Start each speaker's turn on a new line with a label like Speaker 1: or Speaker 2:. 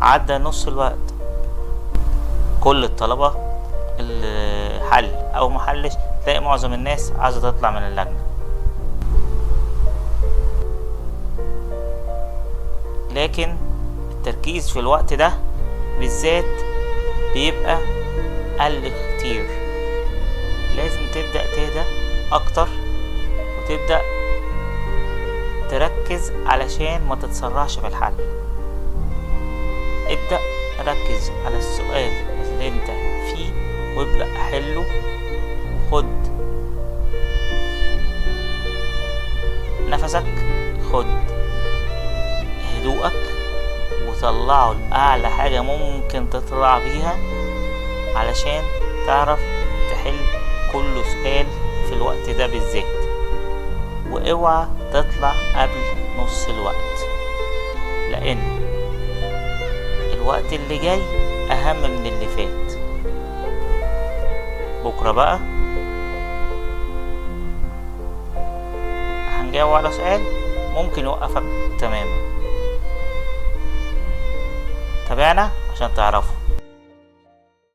Speaker 1: عدى نص الوقت. كل الطلبة اللي حل او محلش تلاقي معظم الناس عايزة تطلع من اللجنة. لكن التركيز في الوقت ده بالذات بيبقى قل كتير. لازم تبدأ تهدى اكتر وتبدأ تركز علشان ما تتسرعش في الحل. ابدأ ركز على السؤال اللي انت فيه وابدأ حله، وخد نفسك، خد هدوءك، وطلعه لأعلى حاجة ممكن تطلع بيها علشان تعرف تحل كل سؤال في الوقت ده بالذات. واوعى تطلع قبل نص الوقت، لأن الوقت اللي جاي أهم من اللي فات. بكرة بقى هنجاوب على سؤال ممكن يوقفك تماما. تابعنا عشان تعرفه.